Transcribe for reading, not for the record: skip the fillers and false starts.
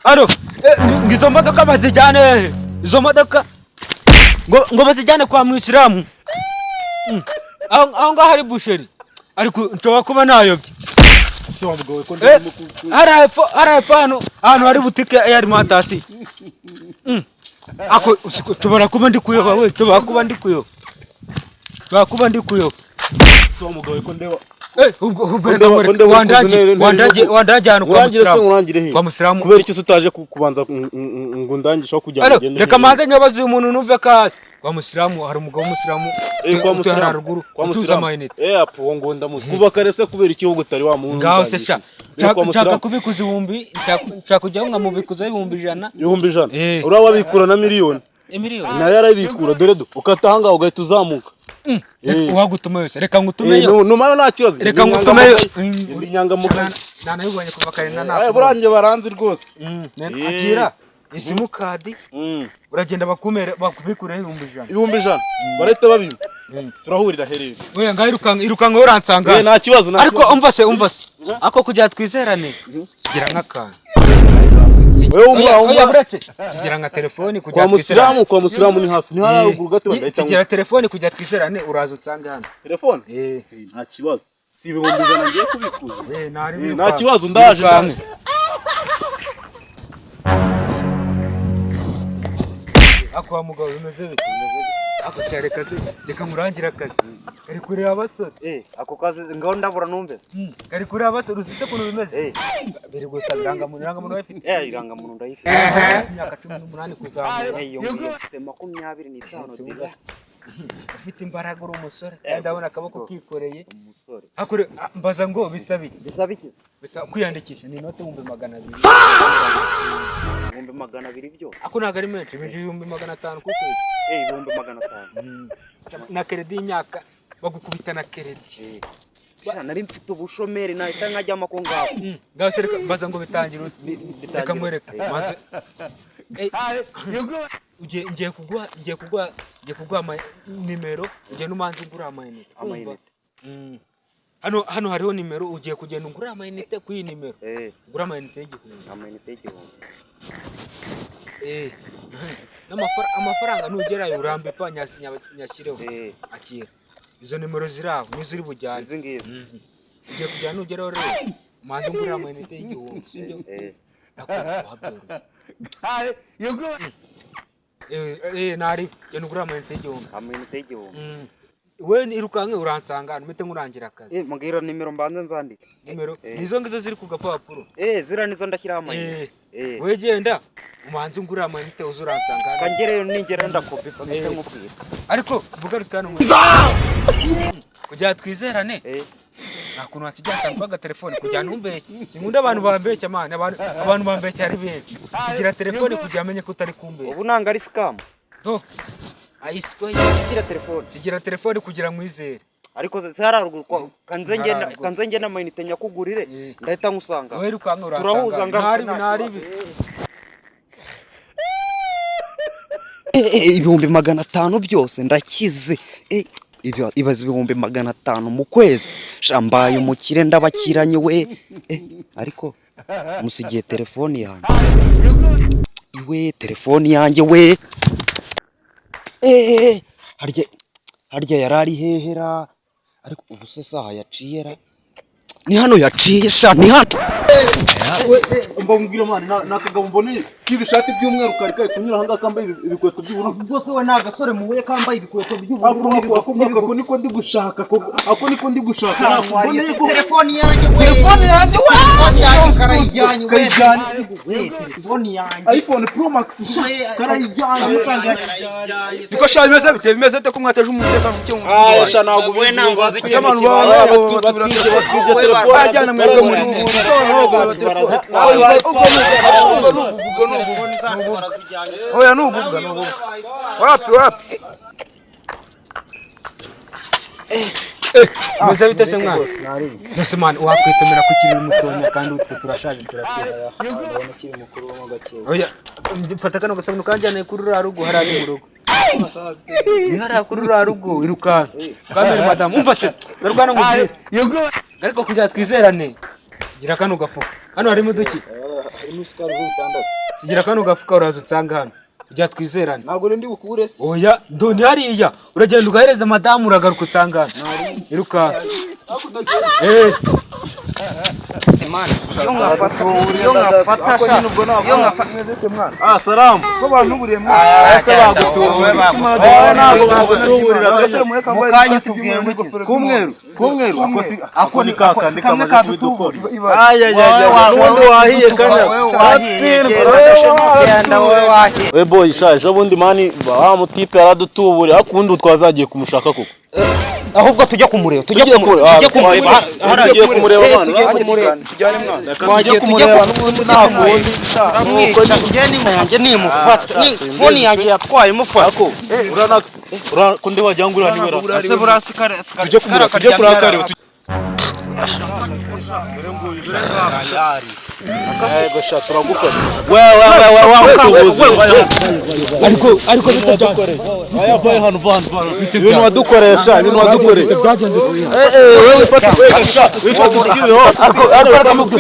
Alo, ngo izo modoka bazijyane hehe? Izo modoka ngo bazijyane kwa mwisilamu. Aho ngaho hari boucherie, ariko nshobora kuba nayobye. Se wa mugabo we, ko ndimo Hariya hepfo ahantu hari butike ya alimentation. Ako nshobora kuba ndi kuyoba we, nshobora kuba ndi kuyoba, nshobora kuba ndi kuyoba. Se wa mugabo we, ko ndeba Ubwo ko reka ndeba nkwereke. ko ndeba Wandangiye uri wandangiye wandangiye ahantu kwa Urangire se musilamu. Nkurangire he? Kwa musilamu. Kubera iki se utaje kubanza ngo undangishe aho kugira ngo Alo, ugende? Reka manze nyobaze uyu muntu numve ko ahazi. Kwa musilamu hari umugabo w'umusilamu Kwa utuye musilamu. haruguru, Kwa utuza musilamu. amayinite. Apo uwo ngo ndamuzi kuva kare. Se kubera iki wowe utari wa muntu? Ngaho se sha, Kwa nshaka musilamu. kubikuza ibihumbi, nshaka kujyaho nkamubikuzaho 100,000. 100,000? Eh. Uriya wabikura na miliyoni. Miliyoni. Nayo arabikura. Dore do ukata ahangaha ugahita uzamuka. Uwagutuma yose, reka ngutumeyo. Numara nta kibazo. Reka Ndi ngutumeyo. inyangamugayo. Ndi inyangamugayo. Nanayibonye kuva kare na Burangiye baranzi rwose. Akira isimukadi, uragenda bakumere bakubikureho 100,000. 100,000 barahita babimpa. Turahurira herere. Oya, ngaho irukanka, irukanka, uransanga. Nta kibazo, nta Ariko kibazo. umva se, ako kugira twizerane, kigira nk'akantu. Wewe umva Oya, umva. Buretse kigira nka telefoni kugira Kwa musilamu, kwa musilamu ni hafi, ni haruguru gato, bagahita. Kigira telefoni kugira twizerane, uraza unsange hano. Telefone? Eh. Nta kibazo. Si 100,000 ngiye kubikuza? Ntari. Nta kibazo, ndaje. Yirukanke. Ako wa mugabo, bimeze bite? Ako sha, reka se, reka nkurangire akazi kari kureba abasore. Ako kazi ngaho ndabura numve. Kari kureba abasore, uzi se ukuntu bimeze? Biri gusa irangamuntu, irangamuntu urayifite? Irangamuntu ndayifite. Imyaka 18 kuzamura. Iyo ngiyo mfite 25. Si Dira. wumva se? Ufite imbaraga, uri umusore kandi ndabona akaboko kikoreye. Umusore. Hakure mbaza ngo bisaba iki? Bisaba iki? Bisaba kwiyandikisha, ni inote 200,000. 200,000 byo? Ako ntabwo ari menshi, bije 500,000 ku kwezi. 500,000. Na crédit y'imyaka, bagukubita na crédit. Sha, nari mfite ubushomeri, nahita nkajyamo ako ngako. Ngaho se reka mbaza ngo bitangira ute? Bitangira. Reka nkwereke. Manze ngiye kuguha nimero, ugenda umanze ugura amayinite. Urumva? Amayinite. Hano hariho nimero, ugiye kugenda ugura amayinite kuri iyi nimero. Ugura amayinite y'1000. Amayinite y'1000. Amafaranga nugerayo urambipa nyashyireho. Akira izo nimero ziri aho, nizo uri bujyane. Izi ngizi? Mhm. Ugiye kujyana, nugeraho rero umanze ugurira amayinite y'1000, sibyo? Nako wabyoroshye. Nari genda ugura amayinite y'1000. Amayinite y'1000. We irukanke, uransanga hano mpite nkurangira akazi. Mbwira nimero mbanze nzandike. Nimero nizo ngizo ziri ku gapapuro. Ziriya nizo ndashyiraho amayinite? We genda umanze ungurire amayinite, uze uransanga hano. Kangereyo, ningerayo ndakopipa mpite nkubwira. Ariko mbugarutse hano kugira twizerane, nta kuntu wakijya akantu k'agatelefone kugira ntumbeshye. Sinkunda abantu bambeshya man, abantu bambeshya ari benshi. Kigira telefone kugira amenye ko utari kumbeshya. Ubu nanga ari scam. To ayisiko. Kigira telefone. Kigira telefone kugira nkwizere. Ariko se hari haruguru kanze ngenda. Haruguru. Kanze ngenda amayinite nyakugurire. Ndahita nkusanga. Wowe irukanka, Turahuza. uransanga. Ngaruka. Ntaribi, ntaribi. 500,000 byose ndakize. Ibaze 500,000 mu kwezi. Sha, mbaye umukire, ndabakiranye we. Ariko musigiye telefoni yanjye iwe, telefoni yanjye we. Harya yari ari hehera? Ariko ubu se saha yaciye ra? Ni hano yaciye sha, ni hano. Mbabwira man, ni akagabo mboneye k'ibishati by'umweru kari kunyura ahangaha kambaye ibikweto by'ubururu. Rwose we ni agasore muhuye kambaye ibikweto. Ako niko ndi gushaka, ako niko ndi gushaka, nakuboneye ko Telefoni yanjye we! Telefone yanjye we! Telefoni yanjye karayijyanye we! Kayijyanye. We, telefoni yanjye! iPhone Pro Max sha, karayijyanye. Niko sha, bimeze bite? Bimeze bite ko mwateje umutekano muke mu mujyi wacu? Sha, ntabwo We ntabwo wazi. Ese abantu baba nabo batubura batwibye telefone. Bajyana mwebwe muri ubu. Ubwo ni ububwa, oya, ni ububwa, ni ububwa. Wapi, wapi? Bimeze bite se mwana? Mbese man, wakwitumira ko ukiri mutonya kandi utwe turashaje, turakera. Ndabona ukiri mukuru mo gakeya. Oya, mfata kano gasabune ukanjyane kuri ruriya rugo hariya ni mu rugo. Ni hariya kuri ruriya rugo, irukanka kamere madamu. Umva se, garuka hano nkubwire, ariko kugira twizerane, kigira kano gafuka hano harimo uduki. N'isukari 6. Sigira kano gafuka, uraza unsanga hano kugira twizerane. Ntabwo ndi bukubure se? Oya, doni hariya uragenda ugahereza madamu, uragaruka unsanga hano. Irukanka. Eh. Iyo nkafata sha, iyo nkafata. Ah, salamu. Ko bantu buriye mwana. Ese bagutuburira? Ntabwo bagutuburira. Mukanya tubwiye ngo iki? Kumweru, kumweru. Ako ni kakandi kamwe kamaze kadutubura. kubidukora. Ayayaya, n'ubundi wahiye kanya. Genda wowe wahiye. We boy, sha, ejo bundi man wa mutipe yaradutuburiye, ariko ubundi twazagiye kumushaka koko. Ahubwo tujye kumureba, tujye Tujye kumureba, tujye kumureba. Tugiye kumureba Eh, man. tujye kumureba. Tujyane mwana. Tujye kumureba n'ubundi nta kundi. Uramwica, njye n'inka yanjye nimufata, ni phone yanjye yatwaye imufata. Ako, urana urana kundi wagira ngo uriya niwe ra. Ese buriya sikare Tujye kumureba, tujye kureba kare. Yego sha, turagukora. Wewe wewe wewe. Ariko bitabya. Aya boy, hano va hano. Ibintu wadukoresha, ibintu wadukoresha. Eh eh, wewe wifata sha, wifata ukibiho. Ariko ariko.